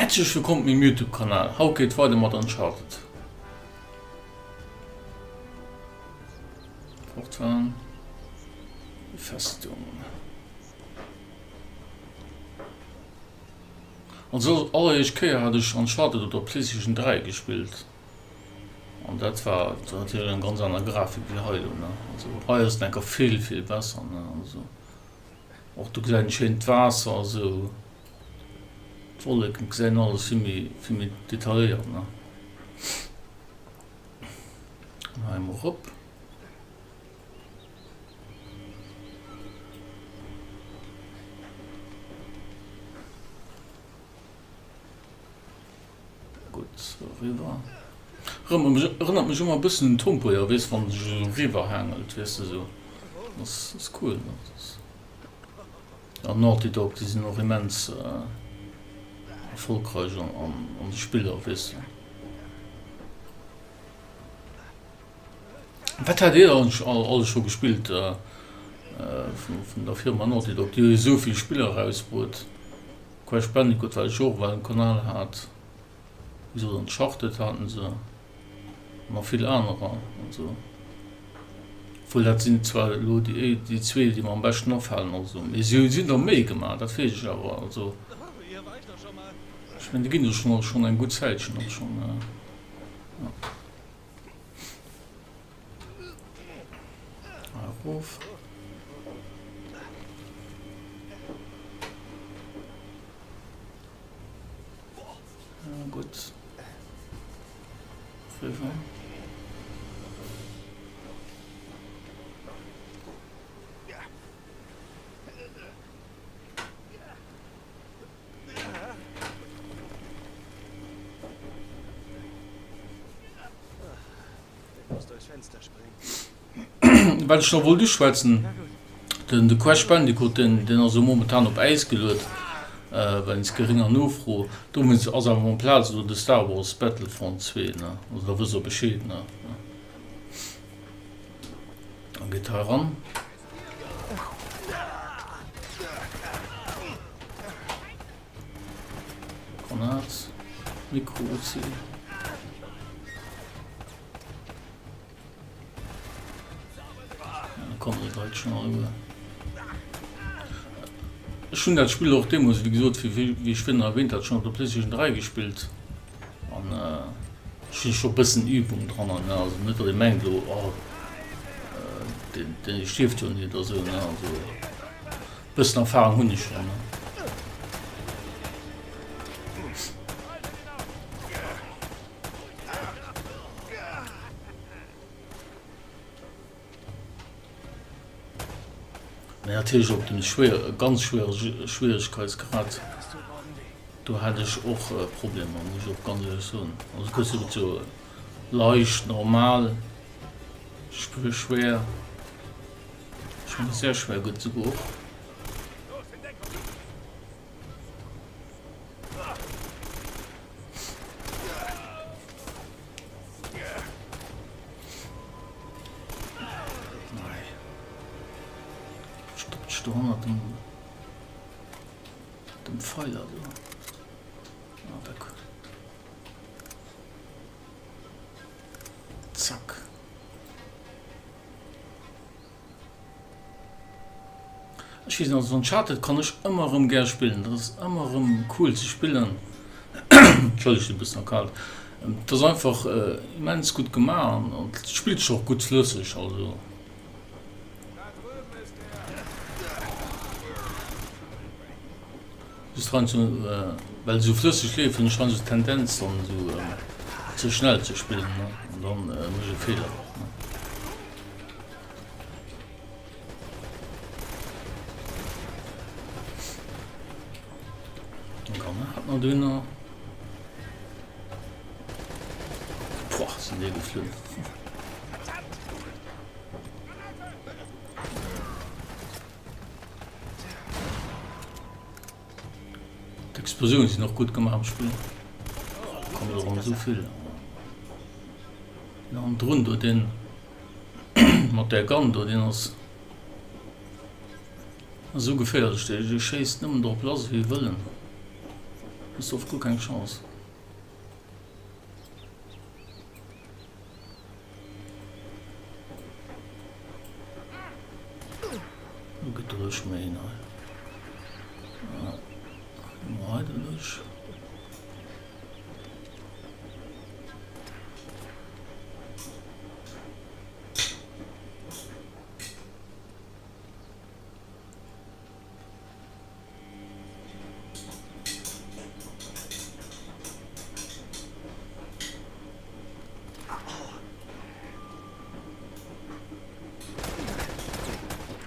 Häerzlech wëllkomm op mengem Youtube Kanal. Haut geet weider mat Uncharted. Fortfahren. Festung. Also alleréischt Kéier hat ech Uncharted op der Playstation 3 gespillt. An dat war natierlech eng ganz aner Grafik wéi hei elo, ne. Also hei ass et enker vill vill besser, ne. Also och do gesäit een schéin d'Waasser a sou, d'Wolleken gesäit een alles vill méi vill méi detailléiert, ne. An hei emol erop. Gutt, eriwwer. Erënnert mech ëmmer e bëssen un Tomb Raider, weess wann sech esou eriwwer haangelt, weess de esou. Ass ass cool. Ja Naughty Dog, déi sinn och immens erfolgreich an an de Spiller, weess de. Wat hat Dir alles scho gespillt vun der Firma Naughty Dog? Déi hu jo esou vill Spiller erausbruet. Crash Bandicoot wat ech och well um Kanal hat, wéi gesot Uncharted haten se an nach vill anerer also obwuel dat sinn zwar elo déi déi zwee déi mer am beschten afalen also mee si hunn der méi gemaach dat weess ech awer also ech mengen déi ginn et schonn schonn eng gutt Zäitchen och schonn jo. Erof. Ja, gutt. Riwwer. Wat ech nach wollt uschwätzen, den de Crash Bandicoot, deen deen ass elo momentan op Äis geluet wéinst geringer Nofro. Dowéinst ass awer amplaz elo de Star Wars Battlefront 2, ne? Also da wësst der Bescheed, ne? Da geet hei eran. Granat, Mikro-Uzi. Da kommen déi Leit schon alleguer. Ech hunn dat Spill och deemools, wéi gesot, wéi ech virun erwähnt hat, schon op der PlayStation 3 gespillt. An ech hunn scho bëssen Übung dran, ne, also net datt ee mengt elo, oh deen deen stierft jo net oder sou, ne, also bëssen Erfahrung hunn ech schonn, ne. Mee natierlech op dem schwéier, ganz schwéiere Schwierigkeitsgrad, do hat ech och Problemer, muss ech och ganz éierlech soen. Also kuerz et gëtt jo leicht, normal, schwéier, ech mengen sehr schwer gëtt et souguer och. Stoppt sech do hannert dem dem Pfeiler do. Ah, weg. Zack. Ech weess net, also Uncharted kann ech ëmmer erëm gär spillen, dat ass ëmmer erëm cool ze spillen. Entschëllegt, e bëssen erkalt. Et ass einfach immens gutt gemaach an et spillt sech och gutt flësseg, also. Just heiansdo, well et esou flësseg leeft, hunn ech heiansdo d'Tendenz dann esou ze schnell ze spillen, ne, an dann méch ech e Feeler. Hat man dünner. Boah, sind die geflügelt. D'Explosioune sinn och gutt gemaach am Spill. Kommen der erëm esou vill. Deen hannendrun do, deen mat där Gun do, deen ass esou geféierlech. Dee schéisst nëmmen drop lass wéi e wëllen. Hues de oft guer keng Chance. Lo geet doduerch méi een hei. Ah, hei doduerch.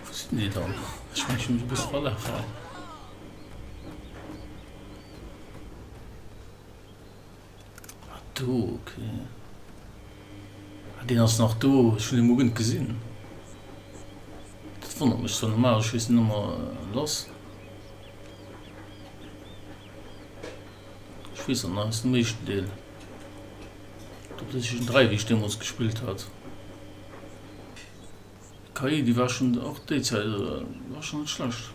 Wou sinn déi dann? Ech mengen ech hunn mech e bësse verlaf hei. Ah do, okay. Ah, deen ass nach do. Ech hunn dee mol guer net gesinn. Dat wonnert mech zwar, normal schéissen en ëmmer lass. Ech weess dat nach aus dem éischten Deel. Op der PlayStation 3, wéi ech deemools gespillt hat. D'KI, déi war schonn och déi Zäit, war schonn net schlecht.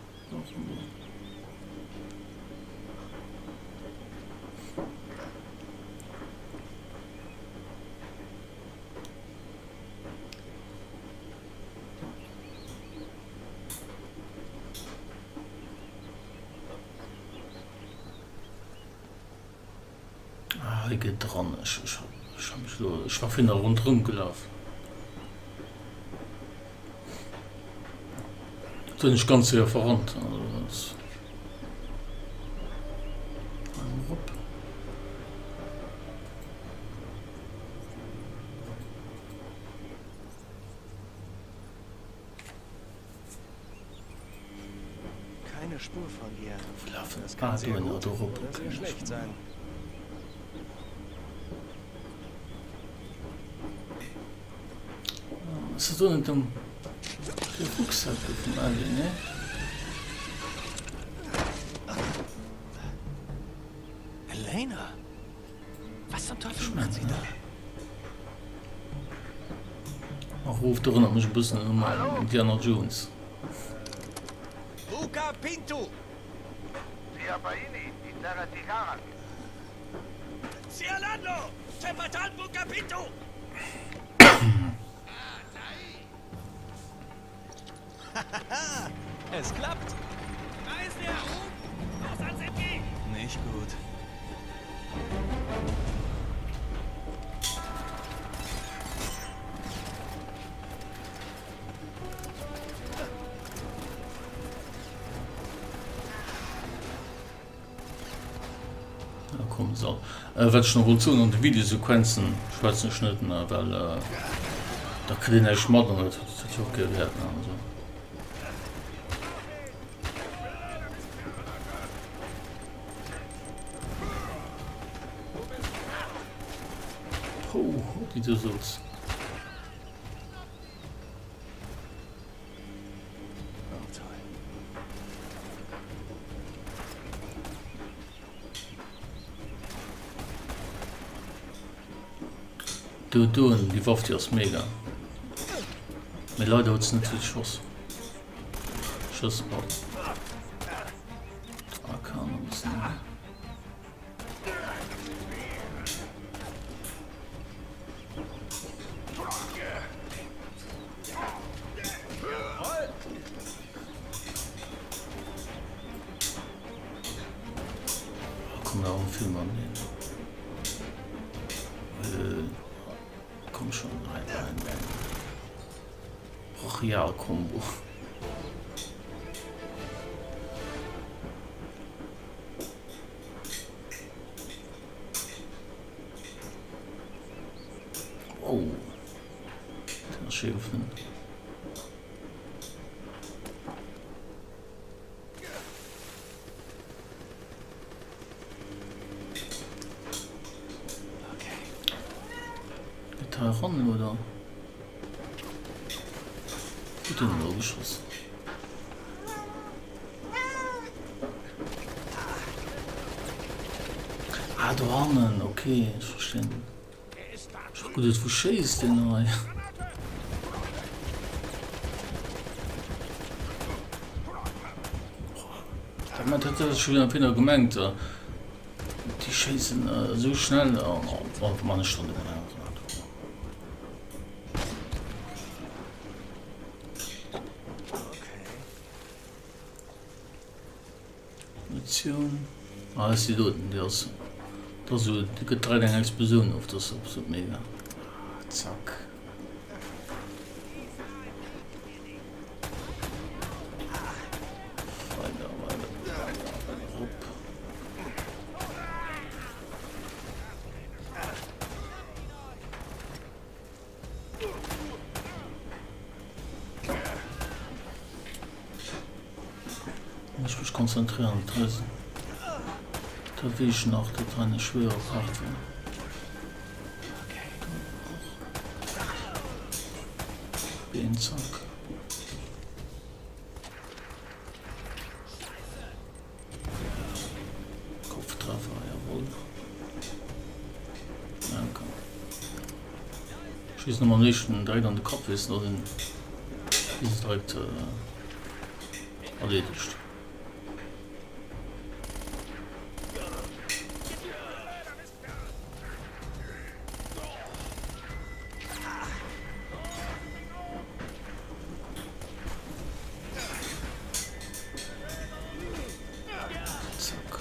Ah, hei geet dran. Ech, ech, ech hab mech lo, ech war virhin nach rondrëm gelaf. Do hunn ech ganz séier verrannt. Also, das Erop. Keine Spur von dir. Laufen. Das kann Ah, sehr do, gut do erop. oder sehr schlecht sein. Ass dat do net dem de Rucksack do vum Ellie, ne? Elena? Was zum Teufel macht sie da? Ach, dat erënnert mech e bëssen un Indiana Jones. Buka Pintu! Es klappt! Nicht gut. Ja, komm, so. Äh, wat ech nach wollt soen, an de Videosequenzen schwätzen ech net, ne, well äh, da kritt een näischt mat an dat huet jo och kee Wäert, ne, also. Pouh, wéi du soos. Do doen déi Waff déi ass mega. Mee leider huet se net vill Schoss. Schëss pardon. AK nach e bëssen. Komm da film an den. Äh, komm schon rein, rein, rein. Brachial Combo. Oh. Den ass schéi geflunn. Geet hei eran, oder? Huet den elo geschoss? Ah, do hannen, okay, ech verstinn. Ech hu geduet, wou schéisst deen hei? Dat hat ech schon wieder gemengt. schéissen esou schnell an oh man ech dann emol eng Munition. Ah, das ist die doten, die ass das so, die gëtt direkt eng Explosioun of, das ist absolut mega. Ah, zack. Weider, weider, weider, weider, rop. Muss ich mich konzentrieren, da, da wees ich nach, dat war eine schwere Part war. Been, zack. Kopftreffer, jawohl. Danke. Schießen nochmal am nächsten direkt an den Kopf, ist noch den ist direkt äh, erledigt. Zack.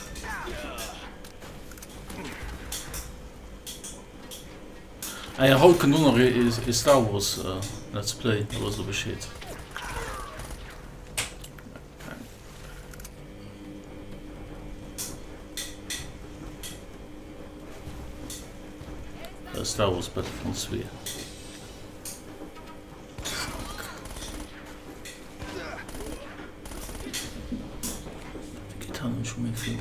Ah ja, haut kënnt och nach ee Star Wars Let's Play, da wësst der Bescheed. Star Wars Battlefront 2. Wéi geet hannen scho méi vill?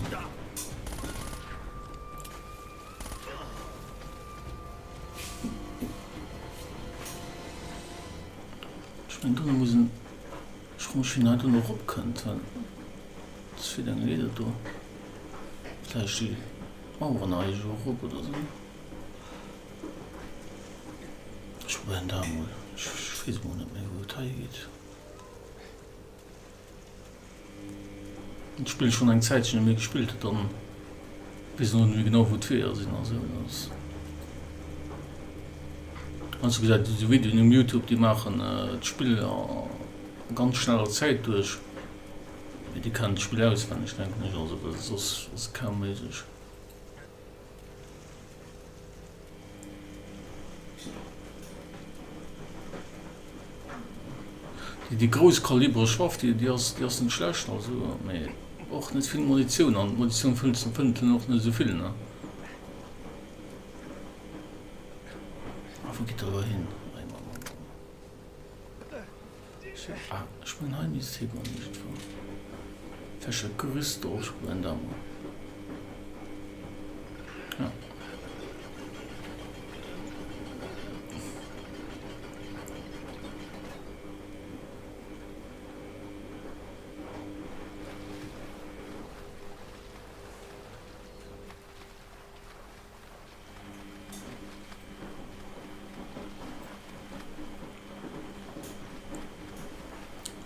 Ech mengen dono muss en Ech froe mech wien hei dono erop kënnt, well et ass vill eng Leeder do. Vläicht déi Maueren hei esou erop oder esou. Ech probéieren dat emol. Ech weess emol net méi wou et hei geet. D'Spill schonn eng Zäitchen net méi gespillt huet, dann weess een och net méi genau wou d'Weeër sinn a sou. Heiansdo gesäit een esou Videoen um Youtube, déi maachen d'Spill a ganz schneller Zäit duerch, mee déi kennen d'Spill auswenneg denken ech, also well soss ass et kaum méiglech. Déi grouss kalibreg Waff, déi ass déi ass net schlecht, also mee och net vill Munitioun an d'Munitioun fënnt fënnt en och net esou vill ne. A wou geet der elo hin? Ei Mann, Mann, Mann. Ah, ech mengen hei misst higoen iergendwou. Vläicht dat Gerüst do, ech probéieren dat mol. Ja.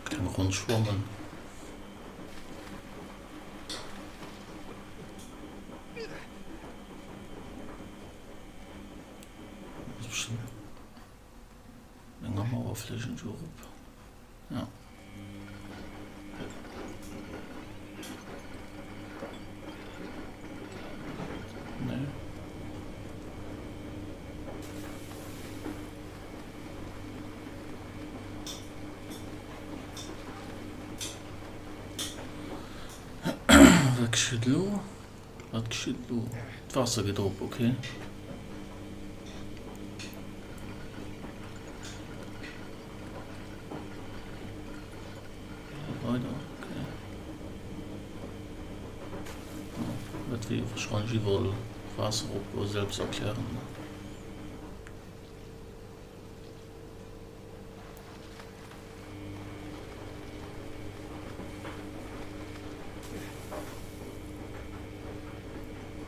Kleng Ronn schwammen. Enger Mauer vläicht iergendwou erop. Ja. Nee. Wat geschitt elo? Wat geschitt elo? D'Waasser geet erop, okay. Weider, okay. Dat wier wahrscheinlech iwwerall Waasser op, selbst erklären.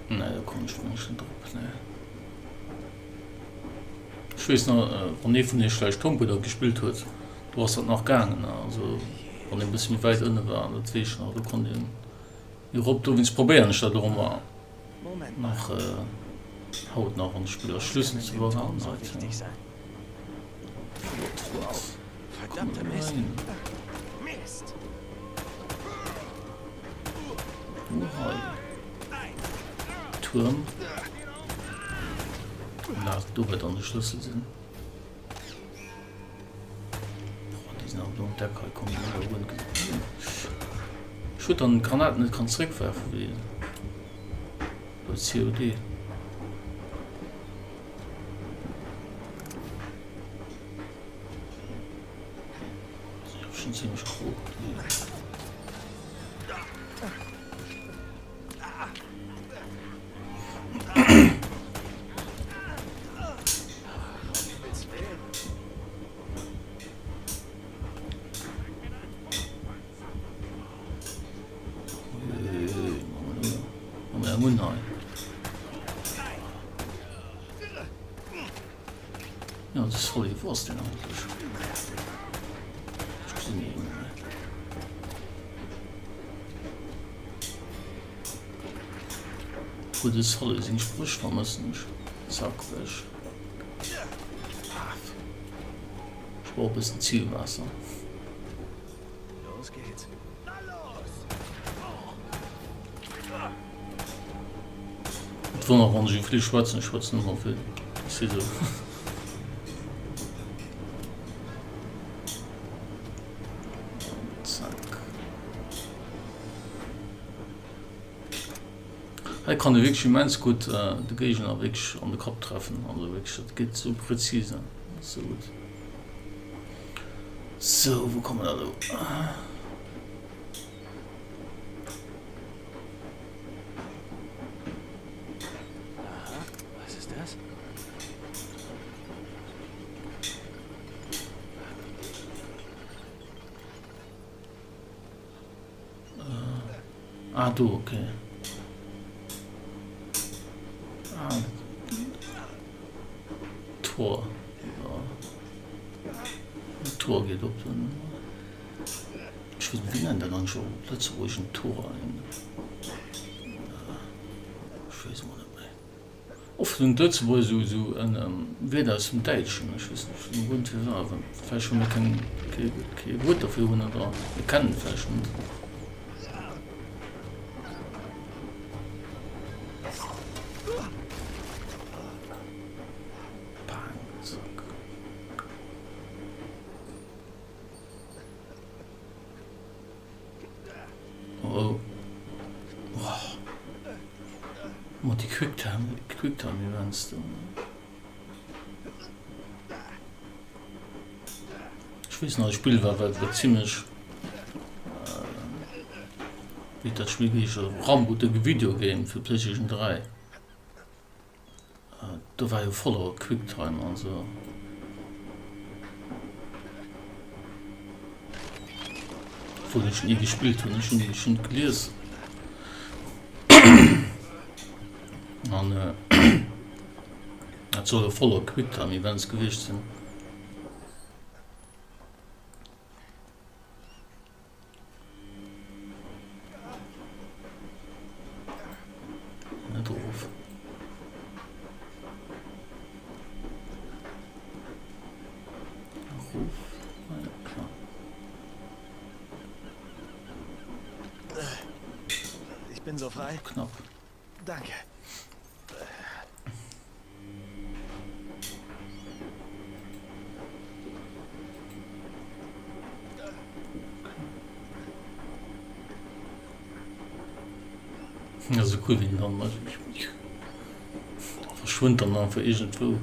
Nee, do kommen ech mech net drop, nee. Ech weess nach, wann ee vun iech vläicht Tomb Raider gespillt huet, do ass dat nach gaangen, also wann een e bësse méi wäit ënne war, dat weess ech nach, do konnt een erop. Dowéinst probéieren ech dat och ëmmer. Nach haut nach an de Spiller Schlüssel zu iwwerhalen hei. Flott, flott. Komm rein. Oh, hei. Tuerm. Na, do wäert dann de Schlüssel sinn. Boah, déi sinn awer do am Deck hei, komm, déi hunn awer guer net. Schued, dann d'Granaten net kann zréckwerfen wéi bei COD. Schon ziemlich cool. Ja, das soll ich was denn eigentlich? Ich gesinn ihn net méi. Gudde Sully seng Spréch vermëssen ech. Zack, ech. Ech brauch e bëssen Zielwaasser. Los geht's. Et wonnert wann ech esou vill schwätzen, ech schwätzen ëmmer vill. Ech si sou. Zack. Hei kann e wierklech immens gutt de Géigner wierklech an de Kapp treffen. Also wierklech, dat geet sou präzise, dat ass sou gutt. Sou, wou komme mer da elo? Aha, was ist das? Ah, do, okay. Ah. Tor. Ja. Tor geht op. Ich weiß nicht, wie nennt dat eigentlich op Lëtzebuergesch en Tor? Ich weess emol net méi. Oft hunn d'Lëtzebuerger esou esou en Wierder aus dem Däitschen, ech weess net vun wou dat war, vläicht well mir keng kee Wuert derfir hunn oder mir kennen et vläicht net. Bang, zack. Oh. Oh. Mat déi Quicktime, Quicktime Events do. Ech weess nach, d'Spill war, war, war zimmlech äh, wéi dat Spill geheescht huet, Rambo the Video Game fir PlayStation 3. Do war jo voller Quicktime also. Obwuel ech ni gespillt hunn, ech hunn ech hunn et gelies. An dat soll jo voller Quicktime Events gewiescht sinn. Net erof. Erof. Ah ja, klar. Ich bin so frei. Knapp. Danke. Ja, so cool, wéi den dann verschwënnt dann einfach iergendwou.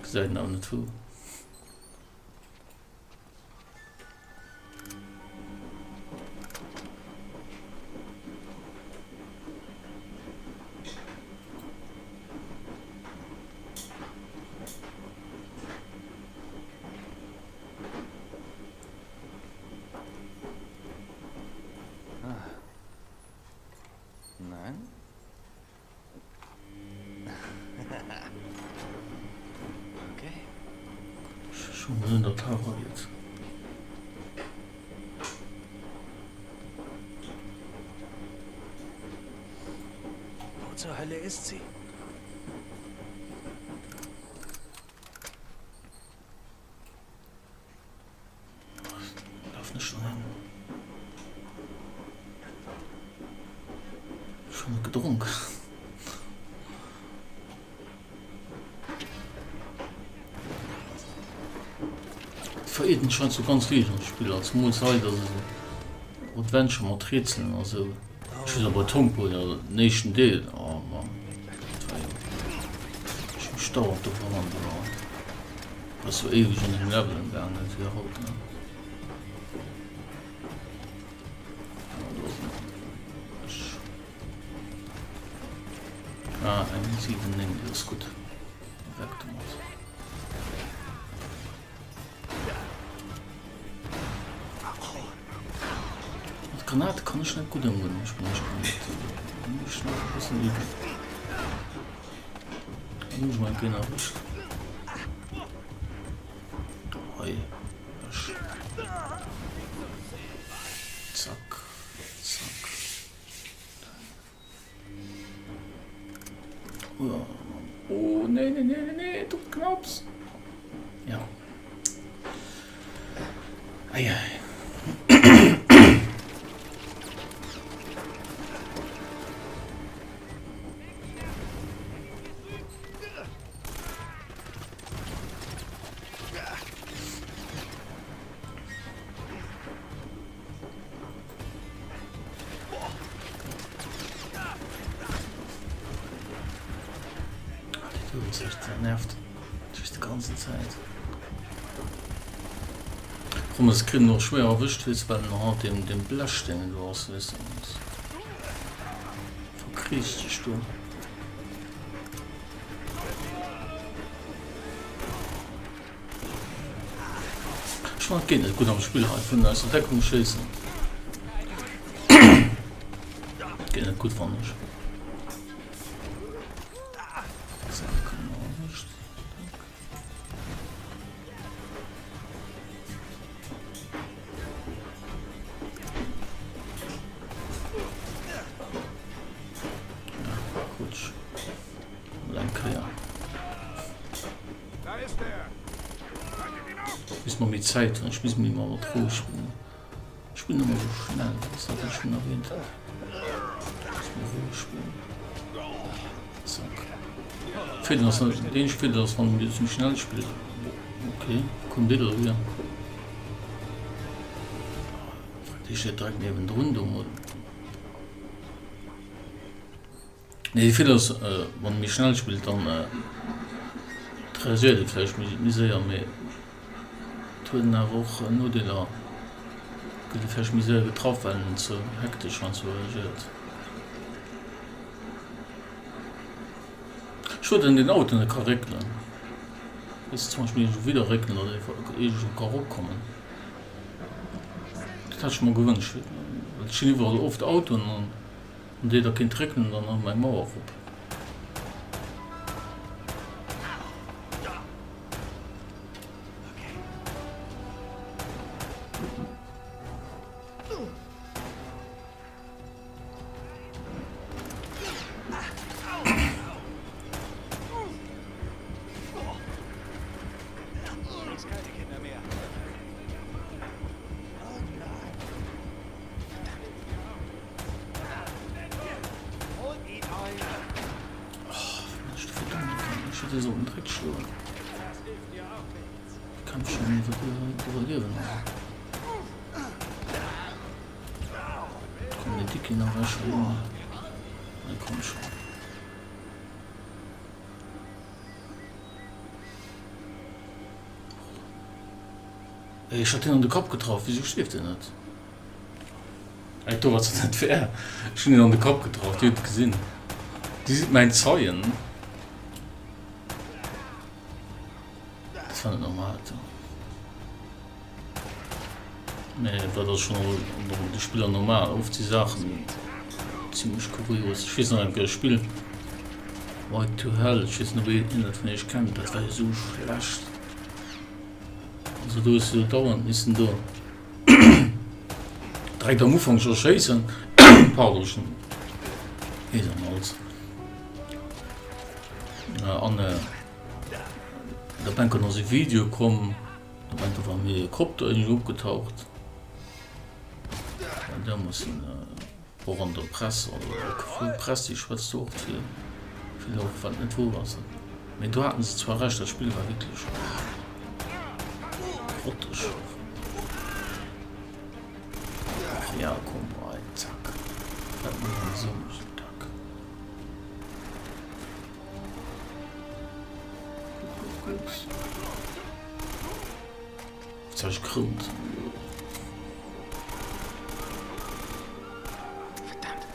Gesäit en awer net wou. Nein. Okay. Schon mal in der Tara jetzt. zur Hölle ist sie? Lafen ech do hin? Ech hunn net gedronk. Vereeden scheint so ganz liicht an Spiller, zemools hei, dass esou Adventure mat Rätselen a sou. Ech weess awer Tomb Raider, den éischten Deel, oh Mann, dat war jo, ech hu mech dauernd do verrannt, awer dat ass jo éiweg an deem Level gaangen, net wéi haut, ne. Ah, do ass en. Ech. Ah, eng 7, 9, déi ass gutt. Weg domat. Mat Granate kann ech net gutt ëmgoen. Ech bin ech kann net. Muss ech nach e bëssen üben. Dann hunn ech mol eng Kéier erwëscht. Hei. Ech. Zack. Zack. Oh, nee, nee, nee, nee, nee, du Knaps. Ja. Ei, ei. Nervt duerch de ganzen Zäit. Komm es kritt noch schwer erwischt wees well noch haut dem dem Blechsteng du ass wees verkriecht sech du. Ech fannen et geet net gutt am Spill hei vun aus der Deckung schéissen. Geet net gutt fannen ech. Zack, erwëscht. Ja, Kutsch. Eng Kéier. Bis mer méi Zäit hunn. Ech muss méi mat Rou spillen. Ech spillen ëmmer sou schnell, dat wat ech schonn erwähnt hat. Muss méi roueg spillen. Zack. Feeler ass net, deen Feeler ass wann du méi schnell spills. Okay, komm déi do hier. Déi steet direkt niewendrun do. Nee, de Feeler ass, wann e méi schnell spillt, dann reagéiert e vläicht méi séier, mee et huet en awer och Nodeeler, gëtt e vläicht méi séier getraff, well en ze hektesch heiansdo reagéiert. Schued, datt een den Auto net ka réckelen. Weess zum Beispill iergendwou widder réckelen oder iergendwou ka eropkommen. Dat hätt ech mer gewënscht, well et stinn iwwerall oft Autoen an. An déi da kéint réckelen an dann eng Mauer erop. Ech hat hien an de Kapp getraff, wéisou stierft en net? Ey, do ass et net fair. Ech hunn een an de Kapp getraff, Dir hutt et gesinn. Dir sidd mäin Zeien. Dat war net normal, do. Mee dat ass schonn an de Spiller normal. Oft si Saachen zimmlech kurios. Ech weess nach eng Kéier e Spill, White to Hell, ech weess net, ob een dat vun iech kennt, dat war jo esou schlecht. Also do hues du dauernd missen do direkt am Ufank scho schéissen. Pardon, ech hunn Hees am Hals. An der Bank ass e Video komm, da mengt war mir Helikopter iergendwou opgetaucht. An da mussen och an der Press, also d'Press déi schwätzt och vill, vill och wat net wouer ass. Mee do haten se zwar Recht, dat Spill war wierklech groteg. Ach ja, komm, hei, zack. Dat muss man esou maachen, tack. Gutt, gutt, gutt. Jetzt hab ich gekrümmt. Verdammt.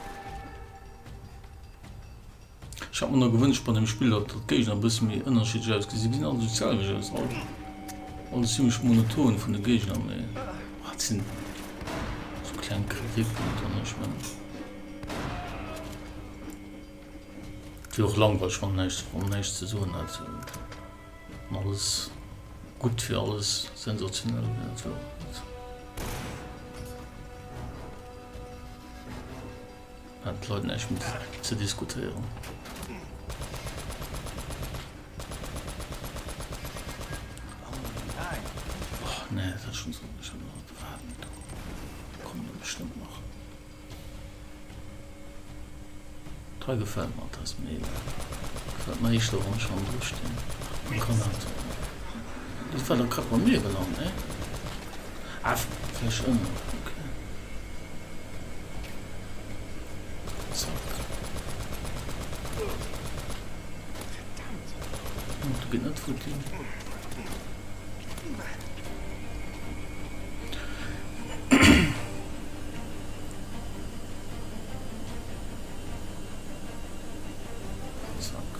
Ech hat mer nach gewënscht bei dem Spill, datt d'Géigner e bësse méi ënnerschiddlech ausgesinn. Si gesinn all esou d'selwecht aus, all alles zimmlech monoton vun de Géigner, mee et sinn esou kleng Kritikpunkten, ech mengen. Et wier och langweileg, wann näischt, wann näischt ze soen hätt, wann alles gutt wier, alles sensationell wier, dat wier och net. Hat d'Leit näischt méi ze diskutéieren. Oh nee, dat ass schon so. Ech hab noch warten, do kommen der bestëmmt nach. D'Hei gefält mer, dat ass mega. Gefält mer éischter wann ech hannendru stinn. Man kann dat. Dat war da grad bei mir gelant, ne? Ah, vläicht ënnen, okay. Zack. Oh, du geet net futti. Zack.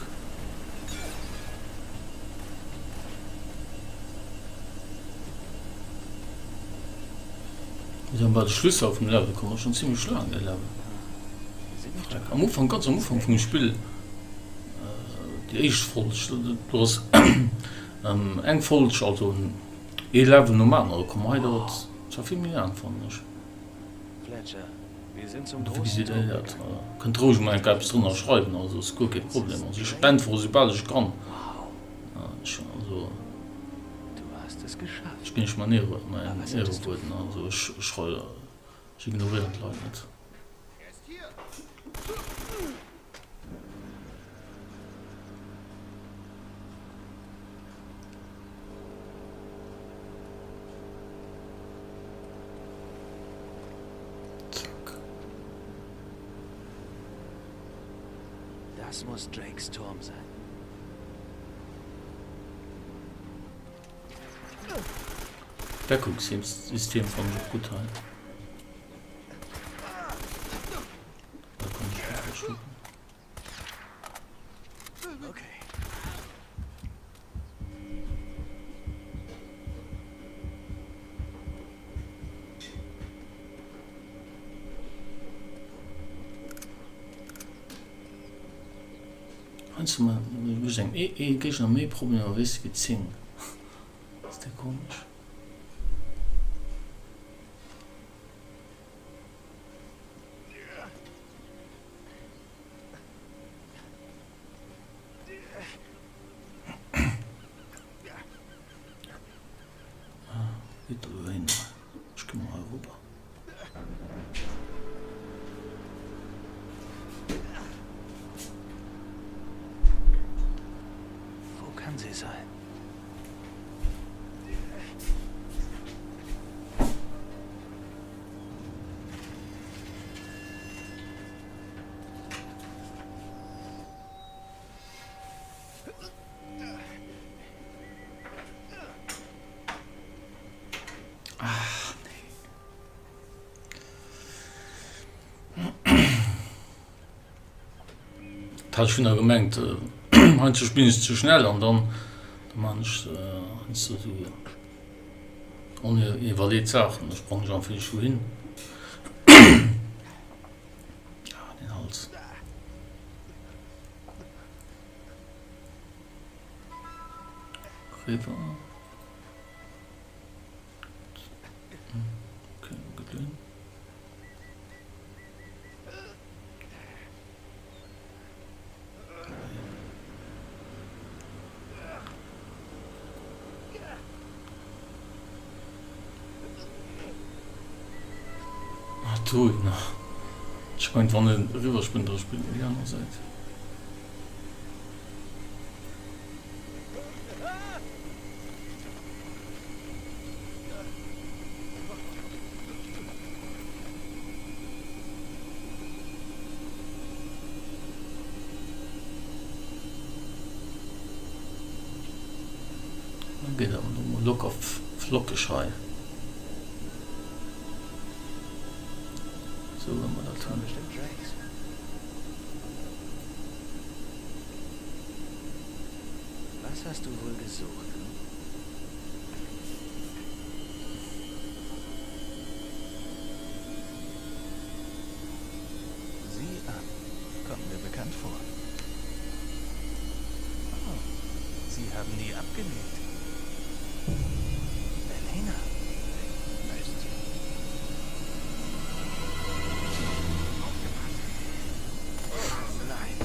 Mir sinn bei de Schlüssel vum Level komm, ass schon zimmlech laang de Level. Am Ufank, ganz am Ufank vum Spill, déi éischt Folg, do ass eng Folg, also ee Level nom anere komm. Hei dauert zwar vill méi laang, fannen ech. Wéi gesitt Dir dat? Kënnt roueg emol eng Kéier eppes drënner schreiwen, also ass guer kee Problem. Also ech äntwere soubal ech kann. Ech also ech ginn iech mäin Ärewuert, ne, also ech schreiwen, ech ignoréieren d'Leit net. Zack. Das muss Drakes Turm sein. Deckungssystem fannen ech och gutt hei. Da kann ech gutt verstoppen. Okay. Heiansdo mécht engem ee Géigner méi Problemer weess de wéi 10. Ass dat komesch? Ah, geet do elo hin? Ech gi mol hei eriwwer. Wo kann sie sein? Ach, nee. Dat hat ech vun der gemengt. Heiansdo spillen ech ze schnell an dann da man ech heiansdo sou oniwwerleet Saachen. Da sprangen ech einfach iergendwou hin. Ah, den Hals. Riwwer. Okay, wo geht's hin? Dohinner. Ech mengt wann en eriwwer springt, da springt en déi aner Säit. Da geet awer elo mol locker flockeg hei. Sou wëll mer dat hunn. Was hast du wohl gesucht, hm? Sieh an, kommt mir bekannt vor. Oh, sie haben nie abgelegt. Elena. Mist. Aufgepasst. Oh nein.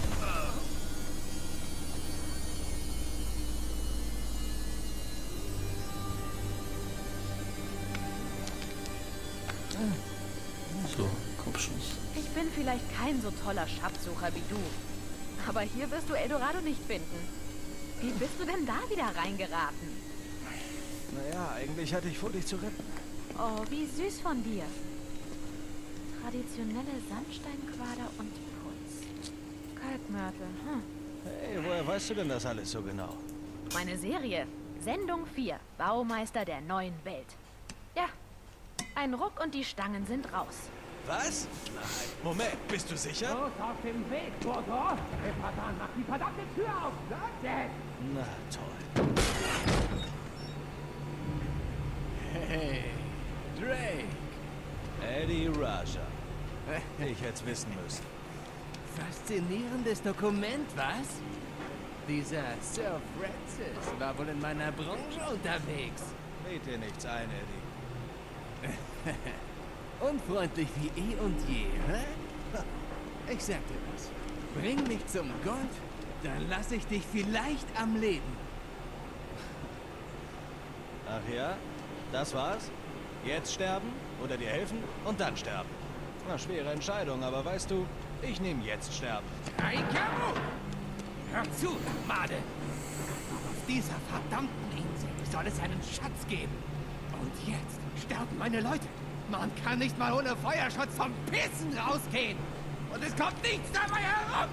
So, Kopfschuss. Ich bin vielleicht kein so toller Schatzsucher wie du. Aber hier wirst du Eldorado nicht finden. Wie bist du denn da wieder reingeraten? Naja, eigentlich hatte ich vor, dich zu retten. Oh, wie süß von dir. Traditionelle Sandsteinquader und Putz. Kalkmörtel, hm. Hey, woher weißt du denn das alles so genau? Meine Serie. Sendung 4. Baumeister der neuen Welt. Ja, ein Ruck und die Stangen sind raus. Was? Nein. Moment, bist du sicher? Los auf dem Weg, Burgor! Patan, mach die verdammte Tür auf! Sag es! Na toll. Hey, Drake! Eddie Raja. Ich hätte es wissen müssen. Faszinierendes Dokument, was? Dieser Sir Francis war wohl in meiner Branche unterwegs. Red dir nichts ein, Eddie. Unfreundlich wie eh und je, hä? Ich sag dir was. Bring mich zum Gold, dann lass ich dich vielleicht am Leben. Ach ja? Das war's? Jetzt sterben oder dir helfen und dann sterben? Na, schwere Entscheidung, aber weißt du, ich nehme jetzt sterben. Kaikamu! Hör zu, Made! Auf dieser verdammten Insel soll es einen Schatz geben. Und jetzt sterben meine Leute. Man kann nicht mal ohne Feuerschutz vom Pissen rausgehen. Und es kommt nichts dabei herum.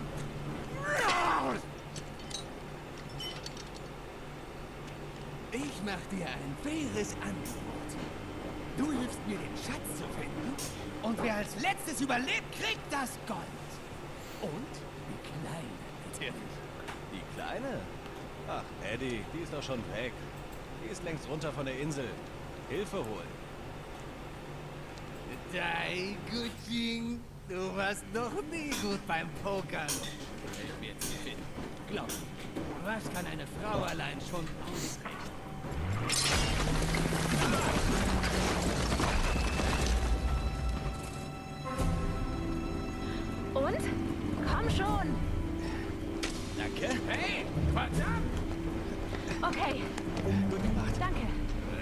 Ich mach dir ein faires Angebot. Du hilfst mir, den Schatz zu finden. Und wer als letztes überlebt, kriegt das Gold. Und die Kleine, natürlich. Die Kleine? Ach, Eddie, die ist doch schon weg. Die ist längst runter von der Insel. Hilfe holen. Dai Gucing, du warst noch nie gut beim Pokern. Hilf mir zu finden. Glaub mir, was kann eine Frau allein schon ausrichten? Und? Komm schon! Danke. Hey, verdammt! Okay. Gut gemacht. Danke.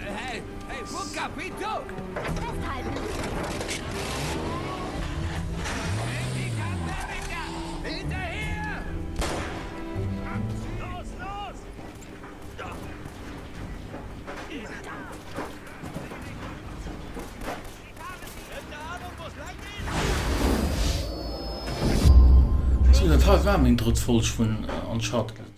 Hey, hey, Pukapito! Festhalten! Hinterher! Los, los! Sou, dat hei war meng drëtt Folg vun Uncharted.